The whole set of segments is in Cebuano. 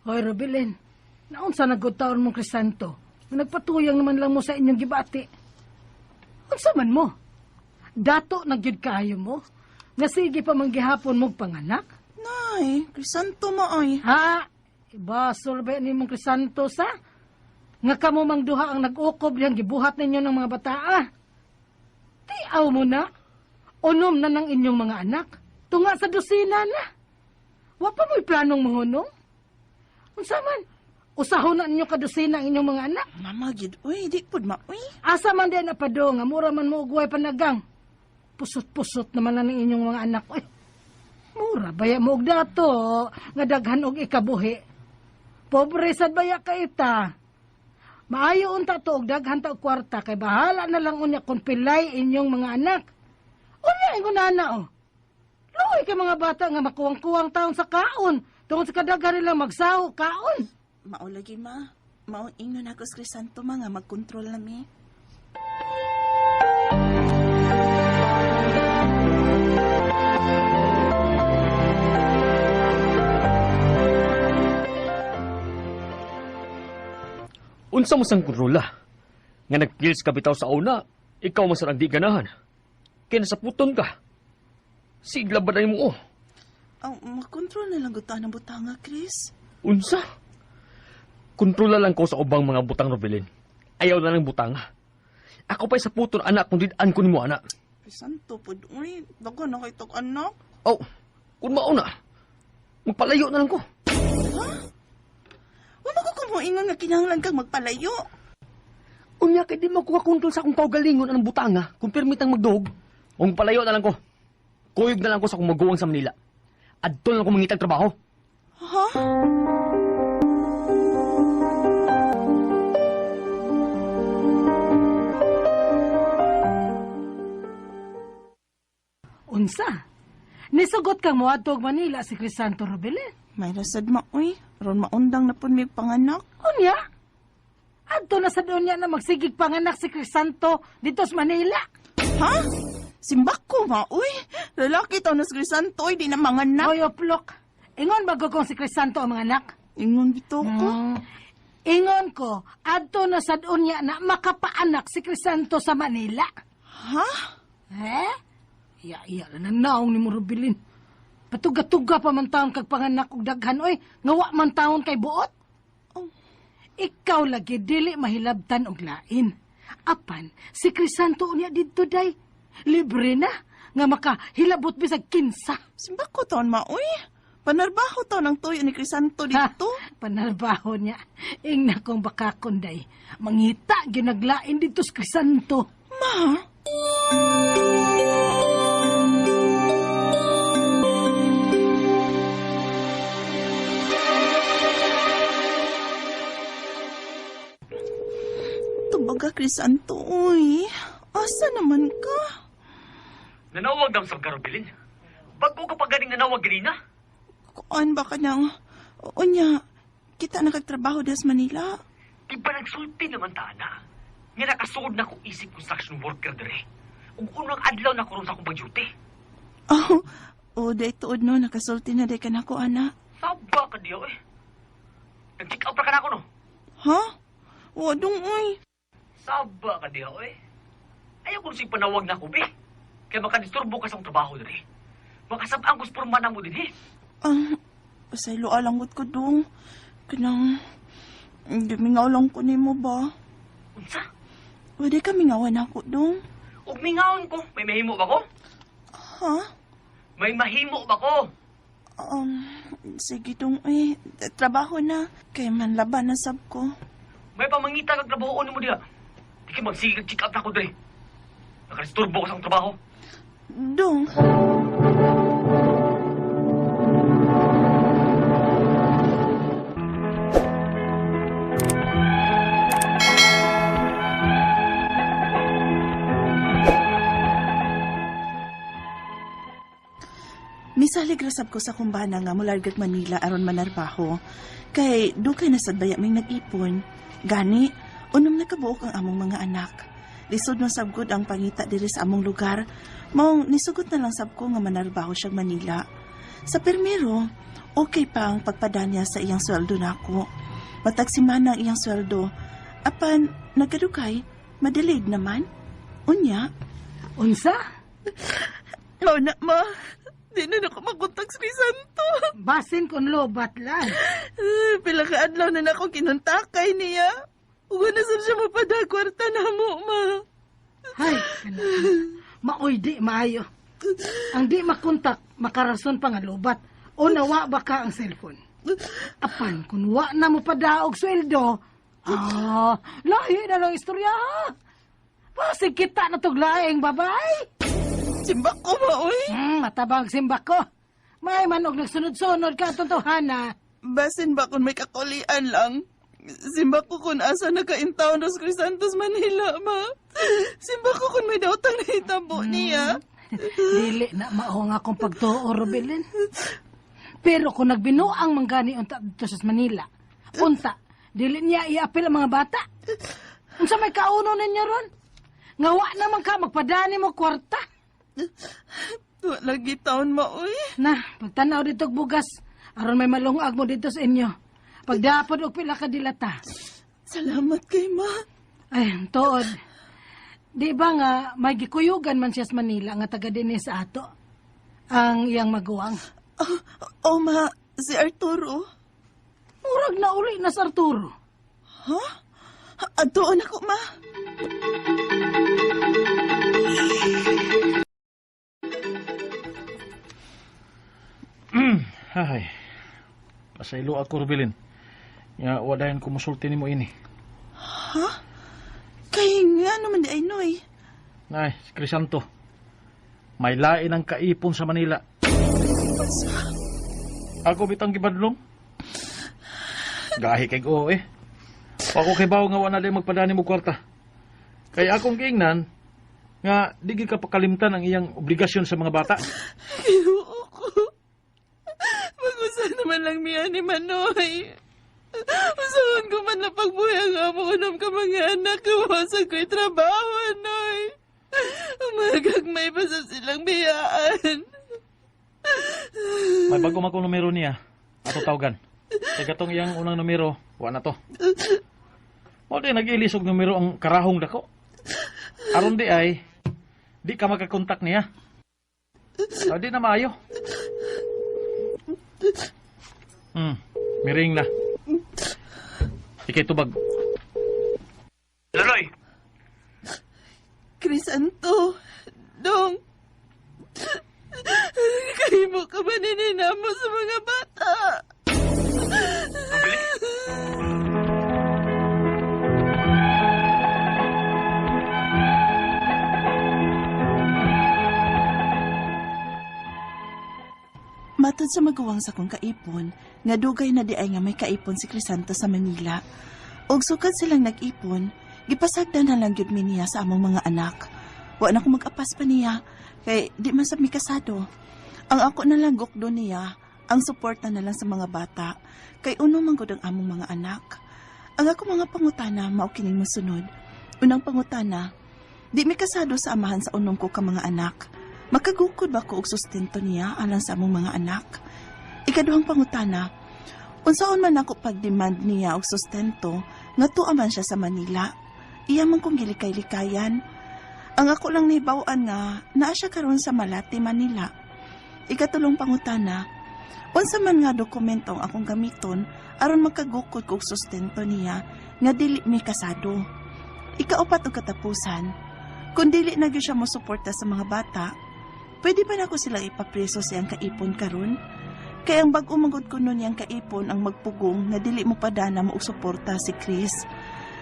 Hoy, Rubilin, naunsa na gud taon mong Crisanto? Nagpatuyang naman lang mo sa inyong gibati. Unsa man mo? Dato na gyud kaayo mo? Nga sige pa man gihapon mong panganak? Nay, Crisanto ma ay. Ha? Ibasol ba ni mong Crisanto sa? Nga kamo mang duha ang nag-ukob diyang gibuhat ninyo ng mga bataa. Tiaw mo na. Unom na ng inyong mga anak. Tunga sa dosina na. Wa pa mo'y planong muhunong? Unsa man? Usahon na ninyo kadosina ang inyong mga anak. Mama gid uy, di pud ma uy. Asa man din na pado nga mura man mo og way panagang. Pusot-pusot naman na ng inyong mga anak. Uy, mura baya mo og dato nga daghan og ikabuhi. Pobre sad baya ka ita. Maayo unta to og daghan ta og kwarta kay bahala na lang unya kung pilay inyong mga anak. Unya ingon ana oh. Luoy kay mga bata nga makuwang-kuwang taon sa kaon tungod sa kadaghan nila magsaho kaon. Mao lagi ma. Mao ingnon ako sa Crisanto ma nga magkontrol na mi. Unsa mo sang kontrola? Nga nagpils ka bitaw sa una, ikaw man sad ang di ganahan. Kaya nasa puton ka. Sigla ba na mo oh? Aw, makontrol na lang gud ta ng butanga, Chris. Unsa? Kontrola lang ko sa ubang mga butang, Robilin. Ayaw na lang butang. Ako pa'y sa puton, anak, kung did-an ko nimo, anak. Crisanto pud uy, daghan na kay tog anak. Oh, kung mauna, magpalayo na lang ko. Wa mo ko kumuingon nga kinahanglan kang magpalayo. Unya kay di mo ko kakontrol sa akong kaugalingon anang butanga kung permitang magduhog. Kung palayo na lang ko. Kuyog na lang ko sa akong maguwang sa Manila. Adto na lang ko mangitag trabaho. Ha? Unsa? Nisugot kang moadto og Manila si Crisanto Rubilin. May rasad ma uy, ron maundang na pud mi panganak. Unya? Adto na sa unya na magsigig panganak si Crisanto dito sa Manila. Ha? Simbak ko ma uy. Lalaki taw na si Crisanto uy, di na manganak. Hoy, oplok. Ingon bago kong si Crisanto ang mga anak? Ingon bitaw ko. Ingon ko, adto na sa unya na makapaanak si Crisanto sa Manila. Ha? Eh? Iya, iya na naong ni Rubilin. Patuga-tuga pa man taon kag panganak og daghan oy, nga wa man taon kay buot. Oh. Ikaw lagi dili mahilabtan og lain. Apan si Crisanto unya didto day. Libre na nga makahilabot bisag kinsa. Simbak ko taon ma uy. Panarbaho taon ang tuyo ni Crisanto dito. Ha, panarbaho niya. Ingna kong baka kunday. Mangita ginaglain dito sa Crisanto. Ma? Tubaga, Crisanto, uy. Asa naman ka? Nanawag dam sa Rubilin. Bago ka pa ganing nanawag ganina. Kuan ba ka nang... Unya, kita nakagtrabaho des Manila. Di ba nagsulti naman ta, ana? Nga nakasuod na ko isip construction worker dire. Ug unang adlaw na ko ron sa akong pag-duty. Oh, oh, day tuod no, nakasulti na day ka na ko, ana. Saba ka diyo eh. Nag-check out ra ka na ako no. Ha? Wa dong, uy. Saba ka diyo eh. Ayaw ko sig panawag na ko, be. Kaya makadisturbo ka sa akong trabaho dire. Makasab-ang ko sa porma na mo din eh. Ah, pasaylo alangot ko dong. Kanang, gimingaw lang ko nimo ba? Unsa? Pwede ka mingawan ako dong. Ug mingaon ko, may mahimo ba ko? Ha? May mahimo ba ko? Sige dong, uy. Trabaho na. Kay man laban na sab ko. May pamangita kag trabaho nimo diha. Di kay magsige kag check out na ko dire. Nakadisturbo ko sa akong trabaho. Dong. Misalig rasab ko sa kumbana nga mulargag Manila aron manarbaho. Kay dugay na sad baya ming nag-ipon. Gani, unom na kabuok ang among mga anak. Lisod man sab gud ang pangita diri sa among lugar. Maong nisugot na lang sab ko nga manarbaho siyag Manila. Sa permiro, Okay pa ang pagpadanya sa iyang sweldo nako. Matag semana ang iyang sweldo. Apan, nagkadugay, madelayed naman. Unya, Unsa? mao na, ma. Di na nako makontak si Crisanto. Basin kon lobat lang. Pila ka adlaw na nako kinontakay niya. Uga na sab siya mapada kwarta na mo, ma. Ay, kana. Maoy di maayo. Ang di makontak, makarason pa nga lobat. O nawa ba ka ang cellphone? Apan, kung wa na mo padaog sweldo, lahi na lang istorya ha. Pasig kita na tog laing babay. Simbak ko, ma, oy. Matabang simbak ko. May man og nagsunod-sunod ka atong tawhana. Basin ba kung may kakulian lang? Simba ko kung asa naka-intaon Los Crisantos, Manila, ma. Simba ko kung may daotang nahitabo niya. Dili na mao nga akong pagtuo, Rubilin. Pero kung nagbinuang manggani unta dito sa Manila, unta, dili niya iapil ang mga bata. Unsa may kauno ninyo ron? Nga wa naman ka magpadani mo kwarta. Wa lagi taon, ma, oy. Na, pagtanaw dito og bugas, aron may malungag mo dito sa inyo. Pagdapod og pila ka dilata. Salamat kay ma. Ay, tuod. Di ba nga may gikuyugan man siya sa Manila nga taga dinhi sa ato? Ang iyang maguwang. Oh, oh, ma, si Arturo. Murag na uli na sa Arturo. Ha? Adtoon ako, ma. Hay. Pasaylo ako, Rubilin. Nga, wadayan ko musulti nimo ini. Ha? Kay nga naman di ay noy. Ay, si Crisanto. May lain ang kaipon sa Manila. Ako bitang gibadlong. Gahi kay oo eh. Ako kay bawo nga wala na magpadani mo kwarta. Kaya akong giingnan nga di gyud ka pakalimtan ang iyang obligasyon sa mga bata. Ginoo ko. Mag-usa naman lang miya ni Manoy. Usahan ko man na pagbuhay ang amo ko ng kamang anak. Iwasan ko'y trabaho, Noy. Magagmay pa sa silang biyaan. May bago man akong numero niya. Ato tawagan. Kay katong iyang unang numero, wa na to. Mo di nag-ilis og numero ang karahong dako. Aron di ay di ka makakontak niya. Di na maayo. Miring na. Ikay tubag. Laloy. Crisanto, dong. Kahimo ka ba nininamo sa mga bata? Matod sa maguwang sa kong kaipon, nga dugay na di ay nga may kaipon si Crisanto sa Manila. Og sukad silang nag-ipon, gipasagdan na lang gyud mi niya sa among mga anak. Wa na ko mag-apas pa niya, kay di man sab mi kasado. Ang ako na lang gukdo niya, ang suporta na lang sa mga bata, kay uno man gud ang among mga anak. Ang ako mga pangutana mao kining mosunod. Unang pangutana, di mi kasado sa amahan sa unong ko ka mga anak. Makagukod ba ko og sustento niya alang sa among mga anak? Ikaduhang pangutana, unsaon man ako pag-demand niya og sustento nga tuwa man siya sa Manila. Iya man kong gilikay-likayan. Ang ako lang nahibaw-an nga naa siya karon sa Malate, Manila. Ikatulong pangutana, unsa man nga dokumento ang akong gamiton aron makagukod ko og sustento niya nga dili mi kasado. Ikaupat og katapusan, kung dili na gyud siya mosuporta sa mga bata, pwede ba nako silang ipapreso sa iyang kaipon karon? Kaya ang bag-o magud kuno niyang kaipon ang magpugong nga dili mo padana mo og suporta si Chris.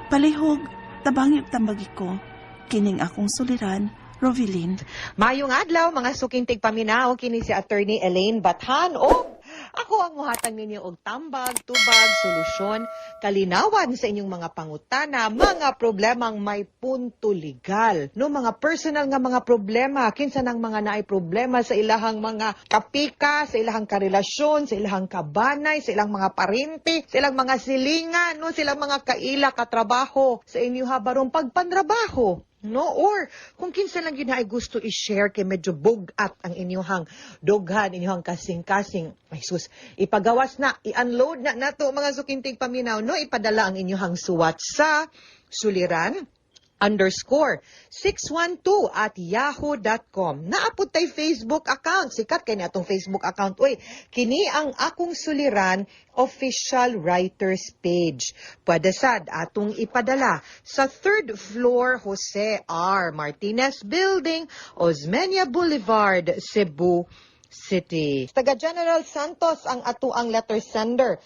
Palihog, tabangi og tambagi ko. Kining akong suliran, Rovilyn. Mayong adlaw mga suking tigpaminaw kini si Attorney Elaine Bathan og ako ang muhatag ninyo og tambag, tubag, solusyon, kalinawan sa inyong mga pangutana, mga problemang may punto legal. No, mga personal nga mga problema, kinsa nang mga naay problema sa ilahang mga kapika, sa ilahang karelasyon, sa ilahang kabanay, sa ilang mga parente, sa ilang mga silingan, no, sa ilang mga kaila, katrabaho, sa inyo habarong pagpanrabaho. No? Or kung kinsa lang gyud ay gusto i-share kay medyo bug-at ang inyuhang dughan, inyuhang kasing-kasing. Ay sus, ipagawas na, i-unload na nato, mga suking tigpaminaw, no? Ipadala ang inyuhang suwat sa suliran_612@yahoo.com. Naa pud tay Facebook account. Sikat kay atong Facebook account. Uy, kini ang Akong Suliran Official Writers Page. Pwede sad atong ipadala sa third floor, Jose R. Martinez Building, Osmeña Boulevard, Cebu City. Taga General Santos ang atuang letter sender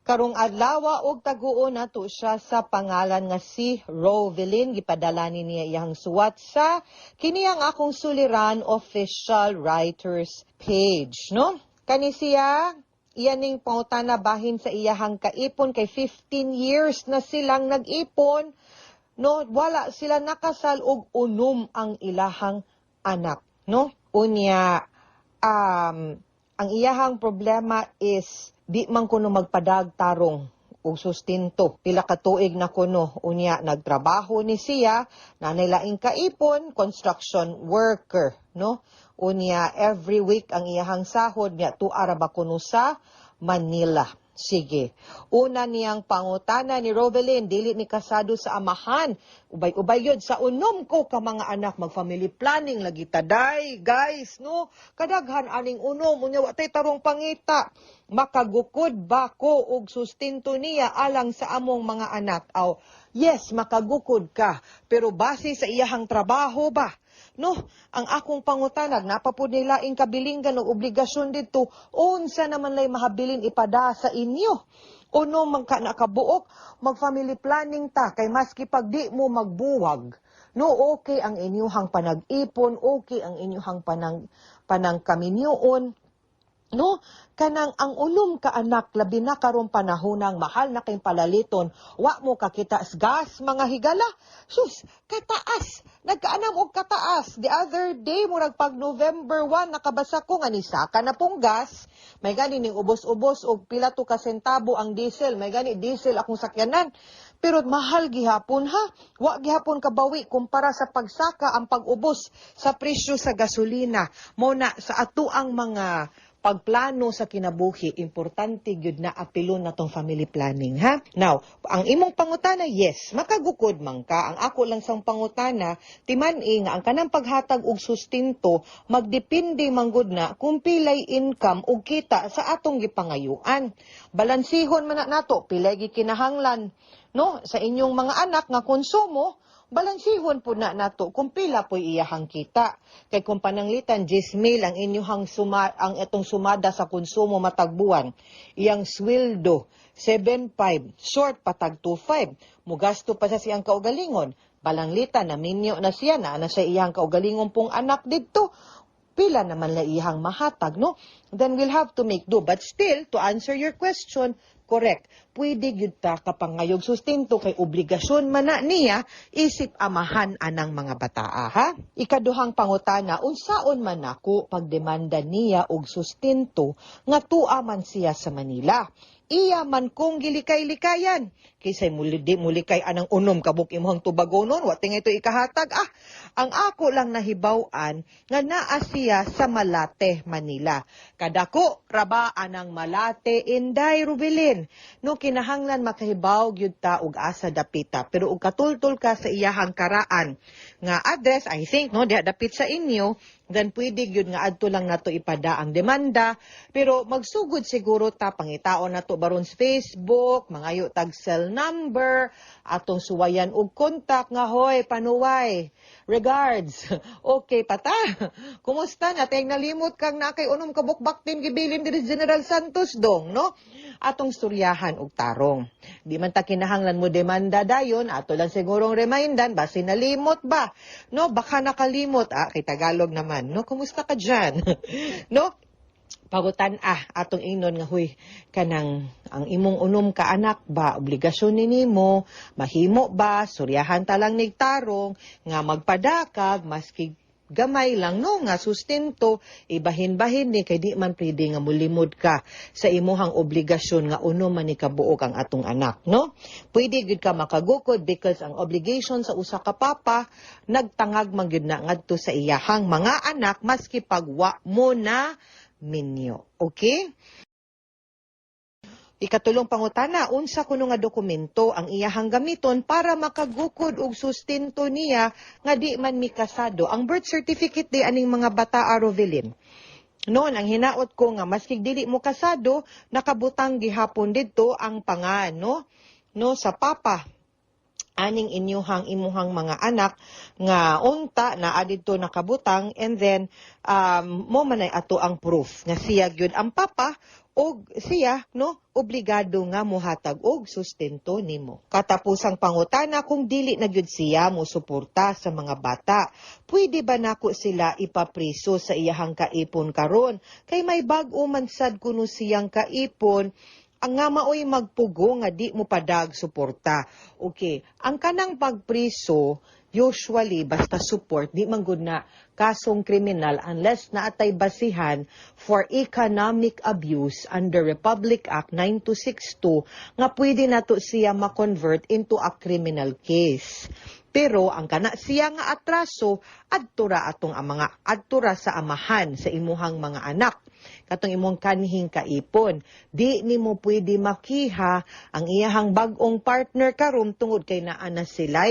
karong adlaw og taguon nato siya sa pangalan nga si Rovelyn. Gipadala ni niya iyang suwat sa kini ang Akong Suliran Official Writers Page, no? Kani siya, iyaning pangutana bahin sa iyahang kaipon kay 15 years na silang nag-ipon, no? Wala sila nakasal og unom ang ilahang anak, no? Unya ang iyahang problema is di man kuno magpadag tarong og sustento. Pila ka tuig na kuno unya nagtrabaho ni siya, nanay laing kaipon, construction worker, no? Unya every week ang iyahang sahod niya, tuara ba kuno sa Manila. Sige. Una niyang pangutana ni Rovelyn, dili ni kasado sa amahan. Ubay-ubay yun. Sa unom ko ka mga anak, mag-family planning lagi taday, guys, no? Kadaghan aning unom, unya wa tay tarong pangita. Makagukod ba ko og sustento niya alang sa among mga anak? Aw, yes, makagukod ka. Pero base sa iyahang trabaho ba? No, ang akong pangutanag, napapud nila ing kabilinggan og obligasyon dito, unsa naman lay mahabilin ipada sa inyo? Uno man ka nakabuok, mag-family planning ta, kay maski pag di mo magbuwag, no, okay ang inyuhang panag-ipon, okay ang inyuhang panangkaminyoon, no? Kanang ang unom ka anak, labi na karong panahonang mahal na kay palaliton, wa mo kakita sa gas, mga higala. Sus, kataas. Nagkaanam og kataas. The other day, murag pag November 1, nakabasa ko nga nisaka na pong gas. May gani ning ubos-ubos og pila to ka sentabo ang diesel. May gani diesel akong sakyanan. Pero mahal gihapon ha. Wa gihapon kabawi kumpara sa pagsaka ang pag-ubos sa presyo sa gasolina. Mo na sa ato ang mga pagplano sa kinabuhi, importante gyud na apilon na tong family planning, ha? Now, ang imong pangutana, yes, makagukod man ka. Ang ako lang sang pangutana, timan-i nga ang kanang paghatag og sustento, magdepende manggod na kung pilay income og kita sa atong gipangayuan. Balansihon man na nato, pilay gikinahanglan, no, sa inyong mga anak nga konsumo, balansihon po na nato kung pila po'y iyahang kita. Kay kung pananglitan 10,000 ang inyuhang suma, ang itong sumada sa konsumo matag buwan, iyang sweldo 7.5, short patag 2.5, mugasto pa sa siyang kaugalingon. Balanglitan na minyo na siya na na siya iyang kaugalingon pong anak didto, pila naman la iyang mahatag, no? Then we'll have to make do. But still, to answer your question, correct. Pwede gyud ta kapangayog sustento kay obligasyon man na niya isip amahan anang mga bataa, ha? Ikaduhang pangutana, unsaon man nako pagdemanda niya og sustento nga tua man siya sa Manila? Iya man kong gilikay-likayan. Kinsay muli di mulikay anang unom kabuk imong tubagonon, wa tingay to ikahatag. Ah, ang ako lang nahibaw-an nga naa siya sa Malate, Manila. Kadako raba anang Malate, Inday Rubilin? No, kinahanglan makahibaw gyud ta og asa dapita. Pero og katultol ka sa iyahang karaan nga address, I think, no, diha dapit sa inyo, then pwede gyud nga adto lang nato ipada ang demanda. Pero magsugod siguro ta, pangitaon nato baron sa Facebook, mangayo tag cell number, atong suwayan og contact nga, "Hoy, panuway. Regards. Okay pata. Kumusta na? Tayong nalimot kang na kay unom ka bukbaktin gibilin diri sa General Santos dong, no?" Atong storyahan og tarong. Di man ta kinahanglan mo demanda dayon, ato lang sigurong remindan basi nalimot ba. No, baka nakalimot ah, kay Tagalog naman, no? Kumusta ka diyan? No? Pagutan ah atong ingnon nga, "Huy, kanang ang imong unom ka anak ba, obligasyon ni nimo, mahimo ba suryahan ta lang nigtarong nga magpadakag maski Gamay lang, no, nga sustento, ibahin-bahin ni kay di man pwede nga mulimod ka sa imuhang obligasyon nga uno man ni kabuok ang atong anak, no? Pwede gyud ka makagukod because ang obligation sa usa ka papa nagtangag man gyud na ngadto sa iyahang mga anak maski pag wa mo na minyo. Okay? Ikatulong pangutana, unsa kuno nga dokumento ang iyahang gamiton para makagukod og sustento niya nga di man mikasado? Ang birth certificate di aning mga bata, Rovelin. Noon, ang hinaot ko nga maski dili mo kasado, nakabutang gihapon didto ang pangan, no? No, sa papa aning inyuhang imuhang mga anak nga unta na didto nakabutang, and then mo manay ato ang proof nga siya gyud ang papa og siya, no, obligado nga mohatag og sustento nimo. Katapusang pangutana, kung dili na gyud siya mo suporta sa mga bata, pwede ba nako sila ipapriso sa iyahang kaipon karon kay may bag-o man sad kuno siyang kaipon ang nga maoy magpugo nga di mo padag suporta? Okay, ang kanang pagpriso, usually basta support, di man gud na kasong kriminal unless naatay basihan for economic abuse under Republic Act 9262 nga pwede nato siya ma-convert into a criminal case. Pero ang kana siya nga atraso, adtura atong ang mga adtura sa amahan sa imuhang mga anak, katong imong kanhing kaipon. Di nimo pwede makiha ang iyahang bag-ong partner karon tungod kay naa na sila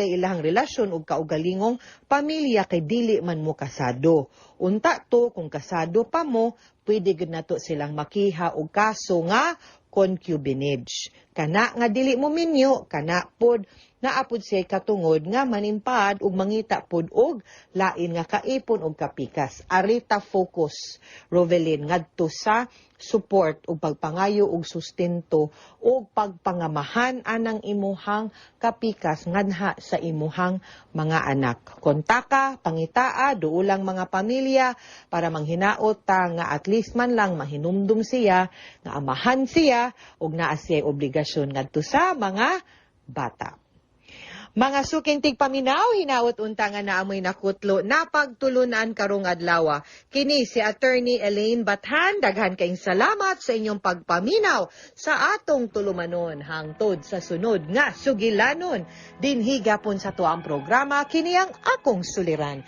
ilahang relasyon ug kaugalingong pamilya kay dili man mo kasado. Unta to kung kasado pa mo, pwede gud nato silang makiha og kaso nga concubinage. Kana nga dili mo minyo, kana pod naa pod siya katungod nga manimpad ug mangita pod og lain nga kaipon og kapikas. Arita focus, Rovelyn, ngadto sa support ug pagpangayo og sustento ug pagpangamahan anang imuhang kapikas nganha sa imuhang mga anak. Kontaka, pangitaa, duulang mga pamilya para manghinaot ta nga at least man lang mahinumdum siya nga amahan siya ug naa siya obligasyon ngadto sa mga bata. Mga suking tigpaminaw, hinaot unta nga naamoy nakutlo napagtulunan karong adlaw. Kini si Attorney Elaine Bathan, daghan kayong salamat sa inyong pagpaminaw sa atong tulumanon hangtod sa sunod nga sugilanon. Dinhi gapon sa tuang programa, kini ang Akong Suliran.